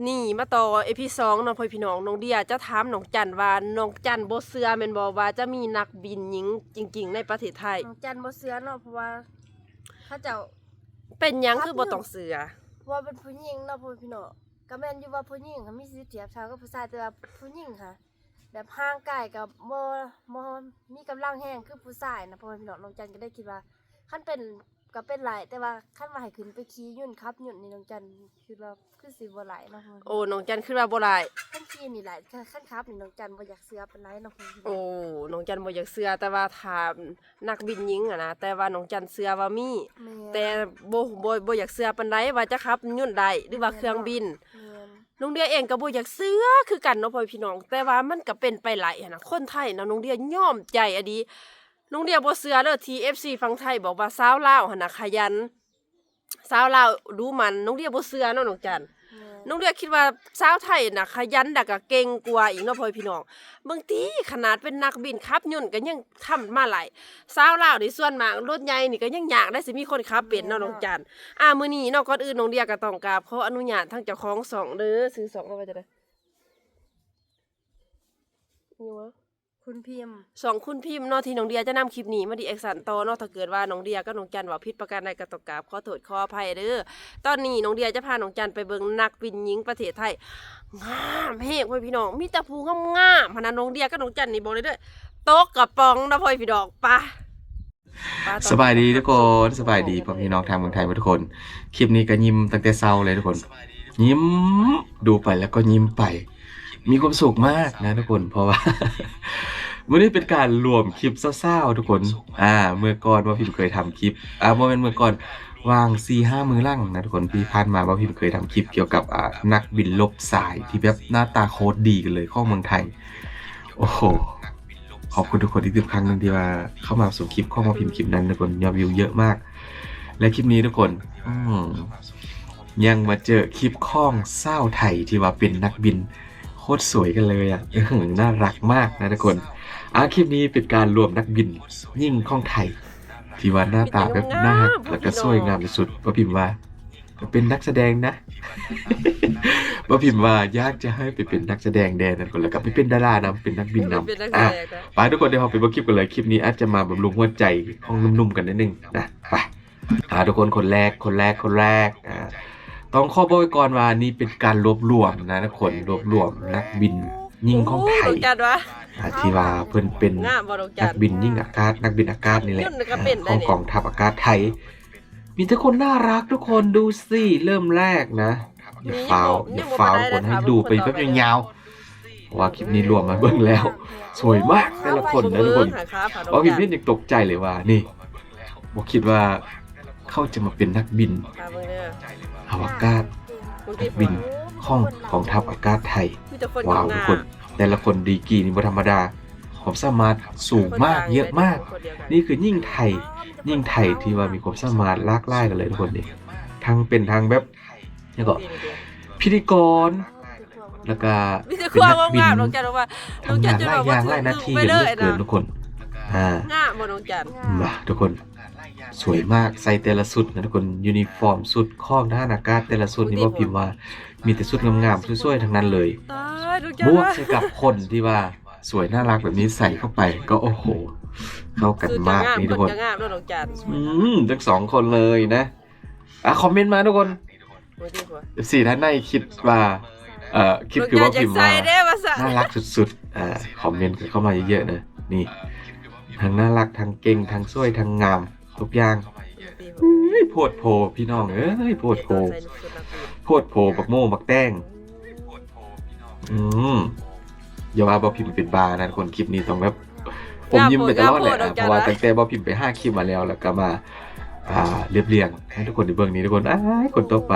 ນີ້ມາຕໍ່ ອີພີ ສອງເນາະ ພໍ່ພີ່ນ້ອງ. ນ້ອງເດຍຈະຖາມນ້ອງຈັນວ່າ ນ້ອງຈັນບໍ່ເຊື່ອແມ່ນບໍ່ວ່າຈະມີນັກບິນຍິງຈິງໆໃນປະເທດໄທ? ນ້ອງຈັນບໍ່ເຊື່ອເນາະ ເພາະວ່າເຂົາເຈົ້າ ເປັນຫຍັງຄືບໍ່ຕ້ອງເຊື່ອ? ເພາະວ່າເປັນຜູ້ຍິງເນາະ ພໍ່ພີ່ນ້ອງ. ກໍແມ່ນຢູ່ວ່າຜູ້ຍິງຫັ້ນມີສິດທຽບເທົ່າກັບຜູ້ຊາຍ ແຕ່ວ່າຜູ້ຍິງຫັ້ນ ແບບຮ່າງກາຍກໍບໍ່ ບໍ່ມີກຳລັງແຮງຄືຜູ້ຊາຍນະ ພໍ່ແມ່ພີ່ນ້ອງ. ນ້ອງຈັນກໍໄດ້ຄິດວ່າ ຄັນເປັນກໍເປັນໄດ້ ແຕ່ວ່າຄັນວ່າໃຫ້ຂຶ້ນໄປຂີ່ຍົນ ຂັບຍົນນີ້ ນ້ອງຈັນຄິດວ່າຄືຊິບໍ່ໄດ້ເນາະ. ໂອ້ ນ້ອງຈັນຄິດວ່າບໍ່ໄດ້. ຄັນຂີ່ນີ້ໄດ້ ຄັນ ຄັນຂັບນີ້ນ້ອງຈັນບໍ່ຢາກເຊື່ອປານໃດເນາະ. ໂອ້ ນ້ອງຈັນບໍ່ຢາກເຊື່ອ ແຕ່ວ່າຖ້າ ນັກບິນຍິງຫັ້ນນະ ແຕ່ວ່ານ້ອງຈັນເຊື່ອວ່າມີ ແຕ່ບໍ່ ບໍ່ ບໍ່ຢາກເຊື່ອປານໃດວ່າຈະຂັບຍົນໄດ້ ຫຼືວ່າເຄື່ອງບິນ. ນ້ອງເດຍເອງກໍບໍ່ຢາກເຊື່ອຄືກັນເນາະ ພໍ່ແມ່ພີ່ນ້ອງ, ແຕ່ວ່າມັນກໍເປັນໄປໄດ້ຫັ້ນນະ. ຄົນໄທນະ ນ້ອງເດຍຍອມໃຈອີ່ຫຼີ. ນ້ອງເດຍບໍ່ເຊື່ອເດີ ທີ່ເອັຟຊີຝັ່ງໄທບອກວ່າຊາວລາວຫັ້ນນະຂະຫຍັນ ຊາວລາວດຸໝັ່ນ. ນ້ອງເດຍບໍ່ເຊື່ອເນາະນ້ອງຈັນ. ນ້ອງເດຍຄິດວ່າຊາວໄທນະຂະຫຍັນ ແລ້ວກໍເກັ່ງກວ່າອີກເນາະ ພໍ່ແມ່ພີ່ນ້ອງ. ບາງທີຂະໜາດເປັນນັກບິນຂັບຍົນກໍຍັງທຳມາໄດ້. ຊາວລາວນີ້ສ່ວນມາກລົດໃຫຍ່ນີ້ກໍຍັງຍາກໄດ້ ຊິມີຄົນຂັບເປັນເນາະນ້ອງຈັນ. ອ່າ ມື້ນີ້ເນາະ ກ່ອນອື່ນນ້ອງເດຍກໍຕ້ອງກາບຂໍອະນຸຍາດທາງເຈົ້າຂອງຊ່ອງເດີ. ຊື່ຊ່ອງວ່າຈັ່ງໃດ? ຄຸນພິມ ຊ່ອງຄຸນພິມເນາະ ທີ່ນ້ອງເດຍຈະນຳຄລິບນີ້ມາຣີແອັກຊັນຕໍ່ເນາະ. ຖ້າເກີດວ່ານ້ອງເດຍກັບນ້ອງຈັນເວົ້າຜິດປະການໃດກໍຕ້ອງກາບຂໍໂທດຂໍອະໄພເດີ. ຕອນນີ້ນ້ອງເດຍຈະພານ້ອງຈັນໄປເບິ່ງນັກບິນຍິງປະເທດໄທ ງາມແຮງ ພໍ່ແມ່ພີ່ນ້ອງ. ມີແຕ່ຜູ້ງາມໆຫັ້ນນະ. ນ້ອງເດຍກັບນ້ອງຈັນນີ້ບອກເລີຍເດີ ຕົກກະປ໋ອງນະ ພໍ່ແມ່ພີ່ນ້ອງ. ໄປ ສະບາຍດີທຸກຄົນ ສະບາຍດີພໍ່ແມ່ພີ່ນ້ອງທາງເມືອງໄທໝົດທຸກຄົນ. ຄລິບນີ້ກໍຍິ້ມຕັ້ງແຕ່ເຊົ້າເລີຍທຸກຄົນ ຍິ້ມ ດູໄປແລ້ວກໍຍິ້ມໄປ ມີຄວາມສຸກມາກນະທຸກຄົນ. ເພາະວ່າມື້ນີ້ເປັນການລວມຄລິບເຊົ້າໆທຸກຄົນ. ອ່າ ເມື່ອກ່ອນວ່າພິມເຄີຍທຳຄລິບ ອ່າ ບໍ່ແມ່ນເມື່ອກ່ອນ ຫວ່າງສີ່ຫ້າມື້ຫຼັງນະທຸກຄົນ ທີ່ຜ່ານມາວ່າພິມເຄີຍທຳຄລິບກ່ຽວກັບ ອ່າ ນັກບິນລົບຊາຍທີ່ແບບໜ້າຕາໂຄດດີກັນເລີຍຂອງເມືອງໄທ. ໂອ້ໂຫ ຂອບຄຸນທຸກຄົນອີກຄັ້ງໜຶ່ງທີ່ວ່າເຂົ້າມາຊົມຄລິບຂອງບ່າວພິມຄລິບນັ້ນທຸກຄົນ ຍອດວິວເຍອະມາກ. ແລະ ຄລິບນີ້ທຸກຄົນ ອືມ ຍັງມາເຈີຄລິບຂອງສາວໄທທີ່ວ່າເປັນນັກບິນ ໂຄດສວຍກັນເລີຍອະ ໜ້າຮັກມາກນະທຸກຄົນ. ອາ ຄລິບນີ້ເປັນການລວມນັກບິນຍິງຂອງໄທ ທີ່ວ່າໜ້າຕາແບບໜ້າຮັກ ແລ້ວກໍສວຍງາມທີ່ສຸດ. ບ່າວພິມວ່າ ເປັນນັກສະແດງນະ ບ່າວພິມວ່າຢາກຈະໃຫ້ໄປເປັນນັກສະແດງແດ່ນັ້ນ ແລ້ວກໍໄປເປັນດາລານຳ ເປັນນັກບິນນຳ. ອ່າ ໄປທຸກຄົນ ດຽວເຮົາໄປເບິ່ງຄລິບກັນເລີຍ. ຄລິບນີ້ອາດຈະມາບຳລຸງຫົວໃຈຂອງໜຸ່ມໆກັນໜ້ອຍໜຶ່ງນະ. ໄປ ອ່າ ທຸກຄົນ ຄົນແລກ ຄົນແລກ ຄົນແລກ ອ່າ ຕ້ອງຂໍບອກໄວ້ກ່ອນວ່ານີ້ເປັນການລວບລວມນະທຸກຄົນ ລວບລວມນັກບິນຍິງຂອງໄທ ໂອ້ ຮູ້ຈັກຫວາ? ອ່າ ທີ່ວ່າເພິ່ນເປັນ ງາມບໍ່ນ້ອງຈັນ? ນັກບິນຍິງອາກາດ ນັກບິນອາກາດນີ້ແຫຼະ ຂອງກອງທັບອາກາດໄທ. ມີແຕ່ຄົນໜ້າຮັກທຸກຄົນ ດູຊິ ເລີ່ມແລກນະ ຢ່າຟ້າວ ຢ່າຟ້າວທຸກຄົນ ໃຫ້ດູໄປແບບຍາວໆ ເພາະວ່າຄລິບນີ້ລວມມາເບິ່ງແລ້ວ ສວຍມາກແຕ່ລະຄົນນະທຸກຄົນ. ເວົ້າຜິດນິດຍັງຕົກໃຈເລີຍວ່ານີ້ ບໍ່ຄິດວ່າເຂົາຈະມາເປັນນັກບິນອະວະກາດ ນັກບິນຂອງກອງທັບອາກາດໄທ. ວ້າວ ທຸກຄົນ ແຕ່ລະຄົນດີກຣີນີ້ບໍ່ທຳມະດາ ຄວາມສາມາດສູງມາກ ເຍອະມາກ. ນີ້ຄືຍິງໄທ ຍິງໄທທີ່ວ່າມີຄວາມສາມາດຫຼາກຫຼາຍກັນເລີຍທຸກຄົນນີ້ ທັງເປັນທັງແບບ ແລ້ວກໍພິທີກອນ ແລ້ວກໍເປັນນັກບິນ ທຳງານຫຼາຍຢ່າງຫຼາຍໜ້າທີ່ເຫຼືອເກີນທຸກຄົນ. ອ່າ ງາມບໍ່ນ້ອງຈັນ? ມາ ທຸກຄົນ ສວຍມາກ ໃສ່ແຕ່ລະຊຸດນະທຸກຄົນ ຢູນິຟອມຊຸດຂອງທະຫານອາກາດ ແຕ່ລະຊຸດນີ້ ບໍ່ພິມວ່າມີແຕ່ຊຸດງາມໆ ສວຍໆ ທັງນັ້ນເລີຍ. ບວກໃສ່ກັບຄົນທີ່ວ່າສວຍໜ້າຮັກແບບນີ້ໃສ່ເຂົ້າໄປ ກໍ ໂອ້ໂຫ ເຂົ້າກັນມາກນີ້ທຸກຄົນ. ອືມ ທັງສອງຄົນເລີຍນະ. ອ່າ ຄອມເມັນມາທຸກຄົນ ເອັຟຊີທ່ານໃດຄິດວ່າ ເອີ ຄິດຄືບໍ່ພິມວ່າໜ້າຮັກສຸດໆ. ອ່າ ຄອມເມັນກັນເຂົ້າມາເຍອະໆ ນະ. ນີ້ ທັງໜ້າຮັກ ທັງເກັ່ງ ທັງສວຍ ທັງງາມ ທຸກຢ່າງ. ເອີຍ ໂພດໂພ ພີ່ນ້ອງເອີຍ ໂພດໂພ ໂພດໂພ ບັກໂມ້ບັກແຕງ. ອືມ ຢ່າວ່າບໍ່ພິມເປັນບ້ານະທຸກຄົນ ຄລິບນີ້ຕ້ອງແບບ ອມຍິ້ມໄປຕະຫຼອດແຫຼະ ເພາະວ່າຕັ້ງແຕ່ບໍ່ພິມໄປຫາຄລິບມາແລ້ວ ແລ້ວກໍມາ ອ່າ ລຽບລຽງໃຫ້ທຸກຄົນໄດ້ເບິ່ງນີ້ທຸກຄົນ. ອ້າຍ ຄົນຕໍ່ໄປ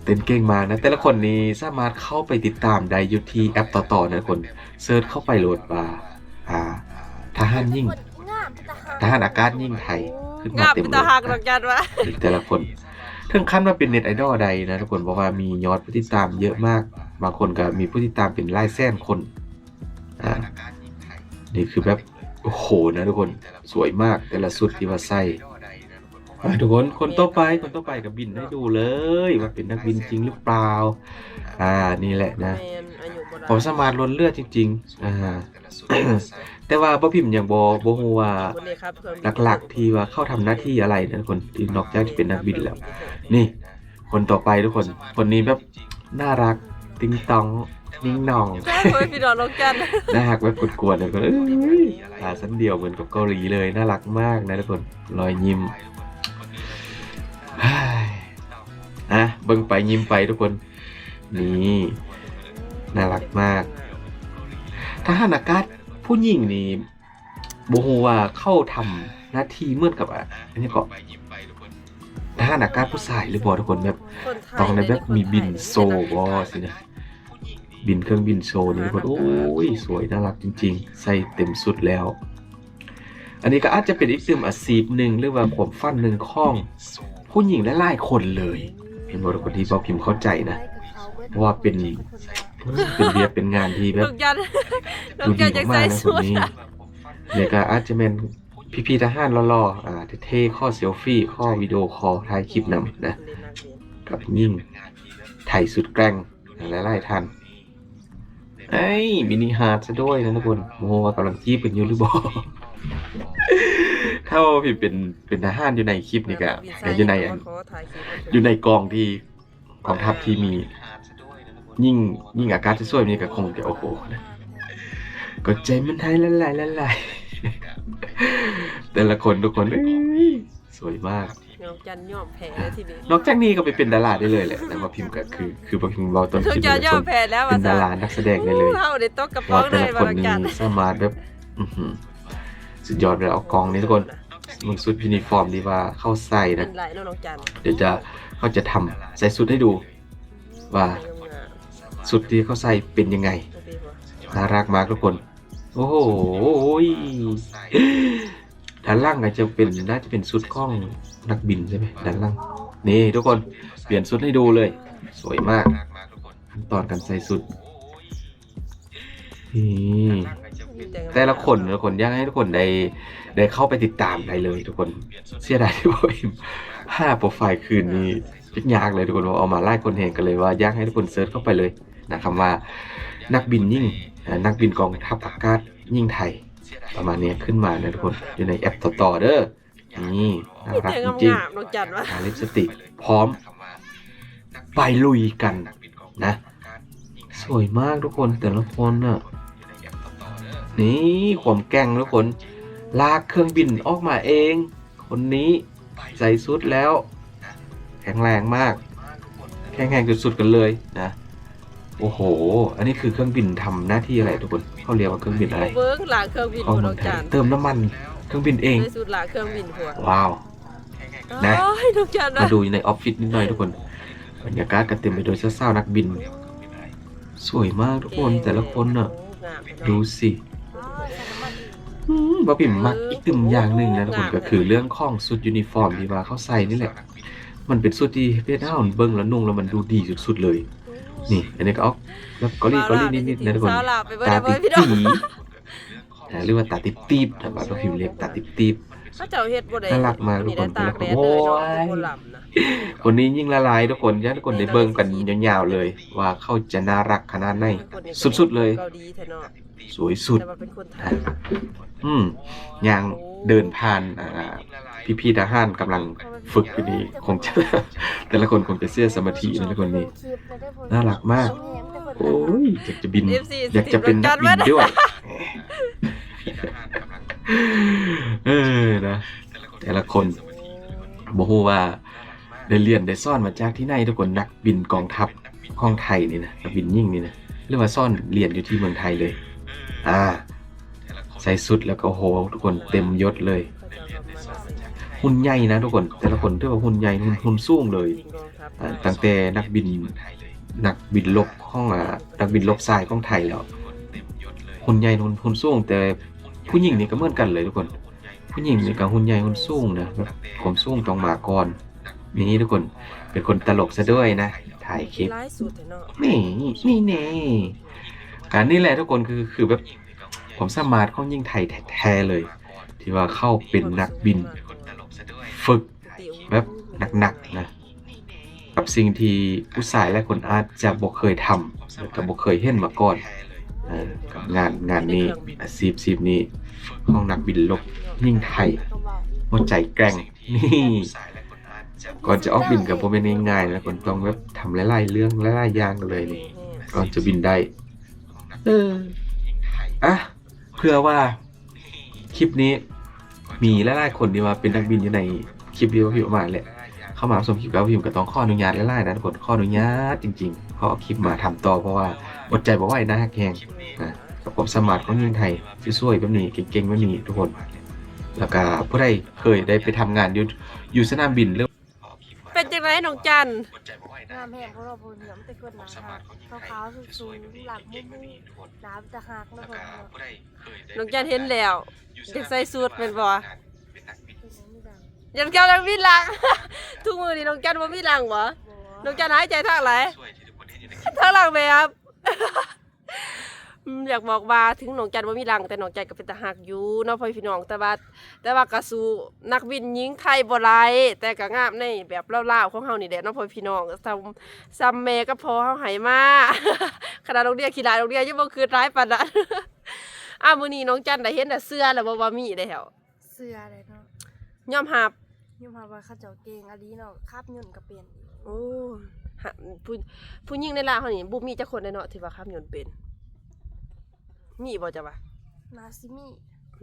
ເຕັ້ນເກັ່ງມາກນະ. ແຕ່ລະຄົນນີ້ສາມາດເຂົ້າໄປຕິດຕາມໄດ້ຢູ່ທີ່ແອັບຕໍ່ໆ ນະທຸກຄົນ ເສີດເຂົ້າໄປໂລດວ່າ ອ່າ ທະຫານຍິງ ທະຫານອາກາດຍິງໄທ ຂຶ້ນມາເຕັມເລີຍ ແຕ່ລະຄົນ ເຖິງຂັ້ນວ່າເປັນເນັດໄອດອລໄດ້ນະທຸກຄົນ ເພາະວ່າມີຍອດຜູ້ຕິດຕາມເຍອະມາກ ບາງຄົນກໍມີຜູ້ຕິດຕາມເປັນຫຼາຍແສນຄົນ. ອ່າ ນີ້ຄືແບບ ໂອ້ໂຫ ນະທຸກຄົນ ສວຍມາກ ແຕ່ລະຊຸດທີ່ວ່າໃສ່. ອ່າ ທຸກຄົນ ຄົນຕໍ່ໄປ ຄົນຕໍ່ໄປກໍບິນໃຫ້ດູເລີຍວ່າເປັນນັກບິນຈິງຫຼືເປົ່າ. ອ່າ ນີ້ແຫຼະນະ ແມ່ນ ອາຍຸບໍ່ໄດ້ ຄວາມສາມາດລົ້ນເຫຼືອຈິງໆ. ອ່າ ແຕ່ວ່າບໍ່ພິມຍັງບໍ່ ບໍ່ຮູ້ວ່າ ບໍ່ໄດ້ຂັບເຄື່ອງບິນ ຫຼັກໆທີ່ວ່າເຂົາທຳໜ້າທີ່ອະໄລນະທຸກຄົນ ທີ່ນອກຈາກຈະເປັນນັກບິນແລ້ວ. ນີ້ ຄົນຕໍ່ໄປທຸກຄົນ ຄົນນີ້ແບບໜ້າຮັກ ຕິງຕອງ ນິ້ງໜ່ອງ ໃຊ່ເວີຍ ພີ່ນ້ອງນອກຈັນ ໜ້າຮັກແບບກວນໆ ທຸກຄົນເອີຍ ຕາຊັ້ນດຽວເໝືອນກັບເກົາຫຼີເລີຍ ໜ້າຮັກມາກນະທຸກຄົນ ລອຍຍິ້ມ. ອ່າ ເບິ່ງໄປຍິ້ມໄປທຸກຄົນ ນີ້ ໜ້າຮັກມາກ. ທະຫານອາກາດຜູ້ຍິງນີ້ ບໍ່ຮູ້ວ່າເຂົາທຳໜ້າທີ່ເໝືອນກັບ ອາ ອັນນີ້ເກາະ ທະຫານອາກາດຜູ້ຊາຍຫຼືບໍ່ທຸກຄົນ ແບບ ຄົນໄທ ຕ້ອງໄດ້ແບບມີບິນໂຊບໍ່ຊີ້ນະ ບິນເຄື່ອງບິນໂຊນີ້ທຸກຄົນ. ໂອ້ຍ ສວຍ ໜ້າຮັກຈິງໆ ໃສ່ເຕັມຊຸດແລ້ວ. ອັນນີ້ກໍອາດຈະເປັນອີກໜຶ່ງອາຊີບໜຶ່ງ ຫຼືວ່າຄວາມຝັນໜຶ່ງຂອງຜູ້ຍິງຫຼາຍໆຄົນເລີຍ ເຫັນບໍ່ທຸກຄົນ ທີ່ເວົ້າພິມເຂົ້າໃຈນະ ເພາະວ່າເປັນ ເປັນວຽກເປັນງານທີ່ແບບ ນອກຈັນ ນອກຈັນຢາກໃສ່ຊຸດ ນີ້ກໍອາດຈະແມ່ນ ພີ່ໆທະຫານຫຼໍ່ໆ ອ່າ ເທ່ໆ ຂໍເຊວຟີ ຂໍວິດີໂອຄໍ ຖ່າຍຄລິບນຳນະ ກັບຍິງໄທສຸດແກຮ່ງຫຼາຍໆທ່ານ. ເອີຍ ມິນິຮາດຊະດ້ວຍນະທຸກຄົນ ບໍ່ຮູ້ວ່າກຳລັງຈີບກັນຢູ່ຫຼືບໍ່. ຖ້າວ່າເປັນ ເປັນທະຫານຢູ່ໃນຄລິບນີ້ກະ ຢູ່ໃນອັນ ຢູ່ໃນກອງທີ່ ກອງທັບທີ່ມີຍິງ ຍິງອາກາດສວຍໆນີ້ກໍຄົງຈະ ໂອ້ໂຫ ກໍໃຈມັນໄຫ້ລະລາຍ ລະລາຍ. ແຕ່ລະຄົນທຸກຄົນ ເອີຍ ສວຍມາກ. ນອກຈັນຍອມແພ້ແລ້ວທີນີ້ ນອກຈາກນີ້ກໍໄປເປັນດາລາໄດ້ເລີຍແຫຼະ. ແຕ່ວ່າພິມກໍຄື ຄືບໍ່ພິມເວົ້າຕອນຄລິບ ນອກຈັນຍອມແພ້ແລ້ວ ເປັນດາລານັກສະແດງໄດ້ເລີຍ ເຮົາໄດ້ຕົກກະເປົາເລີຍ ວ່າແຕ່ລະຄົນນີ້ສາມາດແບບ ອືຫື ສຸດຍອດແລ້ວ. ເອົາກ່ອງນີ້ທຸກຄົນ ເບິ່ງຊຸດຢູນິຟອມທີ່ວ່າເຂົາໃສ່ນະ ດຽວຈະ ເຂົາຈະທຳໃສ່ຊຸດໃຫ້ດູວ່າຊຸດທີ່ເຂົາໃສ່ເປັນຍັງໄງ. ໜ້າຮັກມາກທຸກຄົນ. ໂອ້ໂຫ ດ້ານຫຼັງກໍຈະເປັນ ໜ້າຈະເປັນຊຸດຂອງນັກບິນໃຊ່ໄໝ ດ້ານຫຼັງ. ນີ້ທຸກຄົນ ປ່ຽນຊຸດໃຫ້ດູເລີຍ ສວຍມາກ. ຂັ້ນຕອນການໃສ່ຊຸດ ນີ້ ແຕ່ລະຄົນ ແຕ່ລະຄົນ ຢາກໃຫ້ທຸກຄົນໄດ້ ໄດ້ເຂົ້າໄປຕິດຕາມໄດ້ເລີຍທຸກຄົນ. ເສຍດາຍທີ່ບໍ່ເຫັນ ຫາໂປຣໄຟລ໌ຄືນນີ້ຍາກເລີຍທຸກຄົນ ເອົາມາຫຼາຍຄົນແຮງ ກໍເລີຍວ່າຢາກໃຫ້ທຸກຄົນເສີດເຂົ້າໄປເລີຍນະ ຄຳວ່ານັກບິນຍິງ ເອີ ນັກບິນກອງທັບອາກາດຍິງໄທ ປະມານນີ້ ຂຶ້ນມານະທຸກຄົນ ຢູ່ໃນແອັບຕໍ່ໆເດີ. ນີ້ ໜ້າຮັກຈິງໆ ທາລິບສະຕິກ ພ້ອມໄປລຸຍກັນນະ. ສວຍມາກທຸກຄົນ ແຕ່ລະຄົນນະ. ນີ້ ຄວາມແກ່ງທຸກຄົນ ລາກເຄື່ອງບິນອອກມາເອງ. ຄົນນີ້ໃສ່ຊຸດແລ້ວ ແຂງແຮງມາກ ແຂງແຮງສຸດໆກັນເລີຍນະ. ໂອ້ໂຫ ອັນນີ້ຄືເຄື່ອງບິນທຳໜ້າທີ່ອະໄລທຸກຄົນ? ເຂົາຮຽກວ່າເຄື່ອງບິນອະໄລ? ເບິ່ງລາກເຄື່ອງບິນ ຂອງເມືອງໄທ ເຕີມນ້ຳມັນເຄື່ອງບິນເອງ. ໃສ່ຊຸດລາກເຄື່ອງບິນພຸ້ນ. ວ້າວ ນະ ມາດູຢູ່ໃນອອບຟິດນິດໜ້ອຍທຸກຄົນ. ບັນຍາກາດກໍເຕັມໄປດ້ວຍສາວໆນັກບິນ. ສວຍມາກທຸກຄົນ ແຕ່ລະຄົນນະ ດູຊິ. ອືມ ບໍ່ພິມມັກອີກຕື່ມຢ່າງໜຶ່ງນະທຸກຄົນ ກໍຄືເລື່ອງຂອງຊຸດຢູນິຟອມທີ່ວ່າເຂົາໃສ່ນີ້ແຫຼະ. ມັນເປັນຊຸດທີ່ເຮັດໃຫ້ເຮົາເບິ່ງແລ້ວນຸ່ງແລ້ວມັນດູດີສຸດໆເລີຍ. ນີ້ ອັນນີ້ກໍອອກແບບເກົາຫຼີ ເກົາຫຼີນິດໆນະທຸກຄົນ. ຕາຕິດຕີ ອ່າ ຫຼືວ່າຕາຕິບໆ ຖ້າວ່າບໍ່ພິມລຽກຕາຕິບໆ. ເຂົາເຈົ້າເຮັດບໍ່ໄດ້ ໜ້າຮັກມາກທຸກຄົນ. ໂອ້ຍ ຄົນນີ້ຍິ່ງລະລາຍທຸກຄົນ ຢາກໃຫ້ທຸກຄົນໄດ້ເບິ່ງກັນຍາວໆເລີຍ ວ່າເຂົາຈະໜ້າຮັກຂະໜາດໃດ. ສຸດໆເລີຍ ສວຍສຸດ. ອືມ ຍ່າງເດີນຜ່ານ ອ່າ ພີ່ໆທະຫານກຳລັງຝຶກຢູ່ນີ້ ຄົງຈະ ແຕ່ລະຄົນຄົງຈະເສຍສະມາທິນະທຸກຄົນ. ນີ້ໜ້າຮັກມາກ. ໂອ້ຍ ຢາກຈະບິນ ຢາກຈະເປັນນັກບິນດ້ວຍ. ເອີ ນະ ແຕ່ລະຄົນ ບໍ່ຮູ້ວ່າໄດ້ລຽນໄດ້ສອນມາຈາກທີ່ໃນທຸກຄົນ. ນັກບິນກອງທັບຂອງໄທນີ້ນະ ນັກບິນຍິງນີ້ນະ ຫຼືວ່າສອນລຽນຢູ່ທີ່ເມືອງໄທເລີຍ. ອ່າ ໃສ່ຊຸດແລ້ວກໍ ໂອ້ໂຫ ທຸກຄົນເຕັມຍົດເລີຍ. ຫຸ່ນໃຫຍ່ນະທຸກຄົນ ແຕ່ລະຄົນຖືວ່າຫຸ່ນໃຫຍ່ ຫຸ່ນ ຫຸ່ນສູງເລີຍ. ອ່າ ຕັ້ງແຕ່ນັກບິນ ນັກບິນລົບຂອງ ອ່າ ນັກບິນລົບຊາຍຂອງໄທແລ້ວ ຫຸ່ນໃຫຍ່ ຫຸ່ນ ຫຸ່ນສູງ. ແຕ່ຜູ້ຍິງນີ້ກໍເໝືອນກັນເລີຍທຸກຄົນ. ຜູ້ຍິງນີ້ກໍຫຸ່ນໃຫຍ່ຫຸ່ນສູງນະ ແບບຄວາມສູງຕ້ອງມາກ່ອນ. ນີ້ທຸກຄົນ ເປັນຄົນຕະຫຼົກຊະດ້ວຍນະ ຖ່າຍຄລິບ. ນີ້ ນີ້ແນ່ ການນີ້ແຫຼະທຸກຄົນ ຄື ຄືແບບຄວາມສາມາດຂອງຍິງໄທແທ້ໆເລີຍ ທີ່ວ່າເຂົາເປັນນັກບິນຝຶກ ແບບໜັກໆນະ ກັບສິ່ງທີ່ຜູ້ຊາຍຫຼາຍຄົນອາດຈະບໍ່ເຄີຍທຳ ແລະກໍບໍ່ເຄີຍເຫັນມາກ່ອນ. ເອີ ກັບງານ ງານນີ້ ອາຊີບ ອາຊີບນີ້ຂອງນັກບິນລົບຍິງໄທ ຫົວໃຈແກ່ງ ນີ້ ກ່ອນຈະອອກບິນກໍບໍ່ແມ່ນງ່າຍໆນະ ເພິ່ນຕ້ອງແບບທຳຫຼາຍໆເລື່ອງ ຫຼາຍໆຢ່າງເລີຍນີ້ ກ່ອນຈະບິນໄດ້. ເອີ ອະ ເພື່ອວ່າຄລິບນີ້ມີຫຼາຍໆຄົນທີ່ວ່າເປັນນັກບິນຢູ່ໃນຄລິບທີ່ວ່າພິມອອກມາແຫຼະ ເຂົ້າມາຊົມຄລິບກັບພິມ ກໍຕ້ອງຂໍອະນຸຍາດຫຼາຍໆນະທຸກຄົນ ຂໍອະນຸຍາດຈິງໆ ເພາະເອົາຄລິບມາທຳຕໍ່ ເພາະວ່າອົດໃຈບໍ່ໄຫວ ໜ້າຮັກແຮງນະ ກັບຄວາມສາມາດຂອງຍິງໄທສວຍໆແບບນີ້ ເກັ່ງໆແບບນີ້ທຸກຄົນ. ແລ້ວກໍຜູ້ໃດເຄີຍໄດ້ໄປທຳງານຢູ່ ຢູ່ສະໜາມບິນ ຫຼື ເປັນຈັ່ງໃດນ້ອງຈັນ? ງາມແຮງ ເພາະວ່າບໍ່ມີແຕ່ຄົນໜ້າຮັກ ຂາວໆ ສູງໆ ຫຼັງມຸມໆ ໜ້າເປັນຕາຮັກເນາະ. ນ້ອງຈັນເຫັນແລ້ວຢາກໃສ່ຊຸດແມ່ນບໍ່? ຢາກເຈົ້ານັກບິນຫຼັງ ທຸກມື້ນີ້ນ້ອງຈັນບໍ່ມີຫຼັງບໍ່? ບໍ່ ນ້ອງຈັນຫາຍໃຈທາງໃດ? ທາງຫຼັງແບບ ອືມ ຢາກບອກວ່າເຖິງນ້ອງຈັນບໍ່ມີຫຼັງ ແຕ່ນ້ອງຈັນກໍເປັນຕາຮັກຢູ່ເນາະ ພໍ່ແມ່ພີ່ນ້ອງ. ແຕ່ວ່າ ແຕ່ວ່າກໍສູ້ນັກບິນຍິງໄທບໍ່ໄດ້ ແຕ່ກໍງາມໃນແບບລາວໆຂອງເຮົານີ້ແຫຼະເນາະ ພໍ່ແມ່ພີ່ນ້ອງ. ສ່ຳ ສ່ຳແມ່ກັບພໍ່ເຮົາໃຫ້ມາ ຂະໜາດນ້ອງເດຍຂີ້ລ້າຍ ນ້ອງເດຍຍັງບໍ່ຄືດຫຼາຍປານນັ້ນ. ອາ ມື້ນີ້ນ້ອງຈັນໄດ້ເຫັນ ໄດ້ເຊື່ອແລ້ວບໍ່ວ່າມີແລ້ວ? ເຊື່ອແຫຼະເນາະ ຍອມຮັບ ຍອມຮັບວ່າເຂົາເຈົ້າເກັ່ງອີ່ຫຼີເນາະ ຂັບຍົນກໍເປັນ. ໂອ້ ຫາ ຜູ້ ຜູ້ຍິງໃນລາວເຮົານີ້ບໍ່ມີຈັກຄົນເດ້ເນາະ ທີ່ວ່າຂັບຍົນເປັນ. ມີບໍ່ເຈົ້າວ່າ? ໜ້າຊິມີ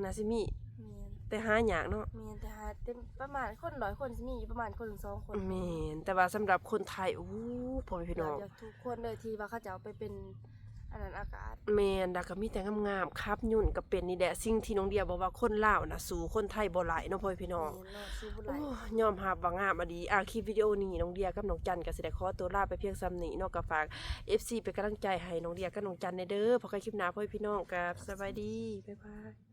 ໜ້າຊິມີ. ແມ່ນ ແຕ່ຫາຍາກເນາະ. ແມ່ນ ແຕ່ຫາ ແຕ່ປະມານຄົນຮ້ອຍຄົນຊິມີຢູ່ປະມານຄົນສອງຄົນ. ແມ່ນ ແຕ່ວ່າສຳລັບຄົນໄທ ໂອ້ ພໍ່ແມ່ພີ່ນ້ອງ ເກືອບທຸກຄົນເລີຍທີ່ວ່າເຂົາເຈົ້າໄປເປັນ ອັນນັ້ນອາກາດ. ແມ່ນ ແລ້ວກໍມີແຕ່ງາມໆ ຂັບຍົນກໍເປັນ. ນີ້ແຫຼະສິ່ງທີ່ນ້ອງເດຍບອກວ່າຄົນລາວນະສູ້ຄົນໄທບໍ່ໄຫຼເນາະ ພໍ່ແມ່ພີ່ນ້ອງ. ແມ່ນເນາະ ສູ້ບໍ່ໄຫຼ. ໂອ້ ຍອມຮັບວ່າງາມອີ່ຫຼີ. ອາ ຄລິບວິດີໂອນີ້ນ້ອງເດຍກັບນ້ອງຈັນກໍຊິໄດ້ຂໍຕົວລາໄປພຽງສ່ຳນີ້ເນາະ. ກໍຝາກເອັຟຊີເປັນກຳລັງໃຈໃຫ້ນ້ອງເດຍກັບນ້ອງຈັນແດ່ເດີ. ພໍກັນຄລິບໜ້າ ພໍ່ແມ່ພີ່ນ້ອງ ກັບສະບາຍດີ ບາຍບາຍ.